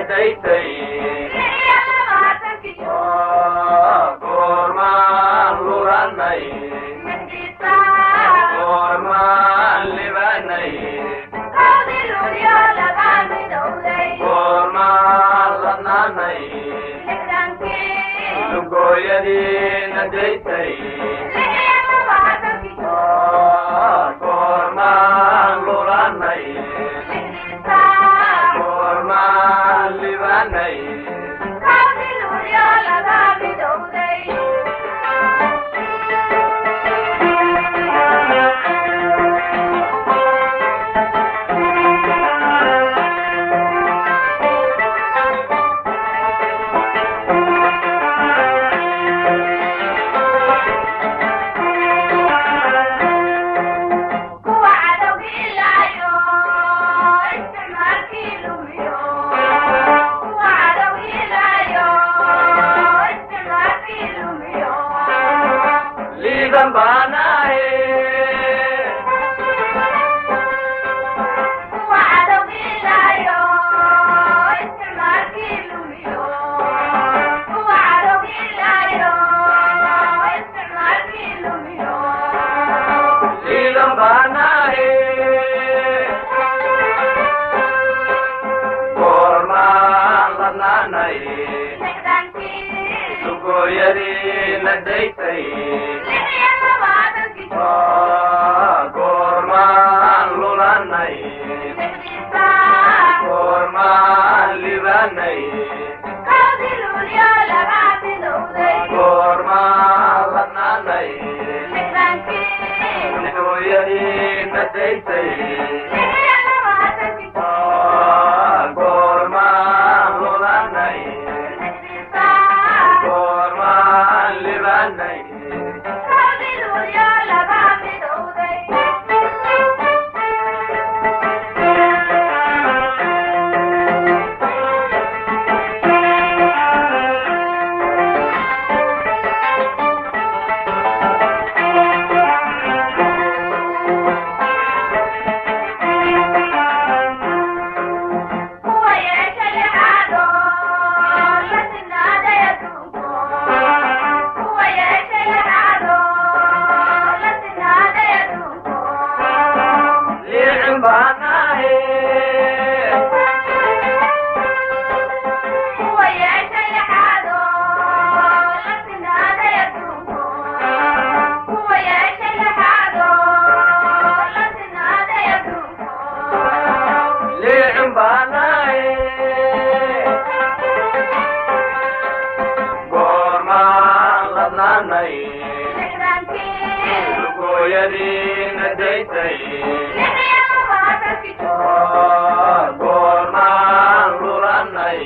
Daysay, goormaan lulanay, goormaan libanay, goormaan ladnaanay, lugooyadiina daysay, goormaan lulanay, goormaan libanay. Kuwa cadowgiilaayo isticmaalkii lumiyo, kuwa cadowgiilaayo isticmaalkii lumiyo. Liidan baanahe. Kuwa cadowgiilaayo isticmaalkii lumiyo, kuwa cadowgiilaayo isticmaalkii lumiyo. Liidan baanahe, goormaan ladnaanay, 60-kii. Lugooyadiina daysay, 26-kii. Goormaan lulanay, 60. Goormaan libanay, 1 Luulyo laba midowday. Goormaan ladnaanay, 60-kii. Lugooyadiina daysay, 26-kii. Goormaan lulanay, 60. Goormaan libanay. 1 Luulyo laba midowday. Kuwa yeesha lixaado la sinaaday adduunko, kuwa yeesha lixaado la sinaaday adduunko. Liicin baanahe. Kuwa yeesha lixaado la sinaaday adduunko, kuwa yeesha lixaado la sinaaday adduunko. Liicin baanahe, goormaan ladnaanay, 60-kii. Lugooyadiina daysay, 26-kii. Goormaan lulanay,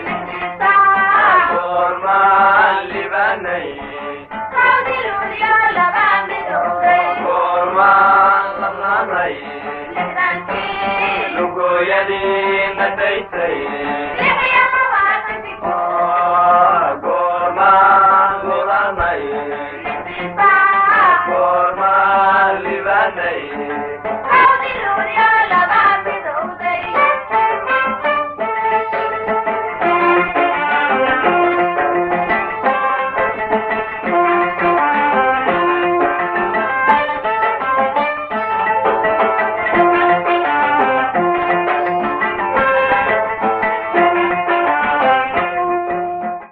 60. Goormaan libanay, 1 Luulyo laba midowday. Goormaan ladnaanay, 60-kii. Lugooyadiina daysay, 26-kii. Goormaan lulanay, 60. Goormaan libanay.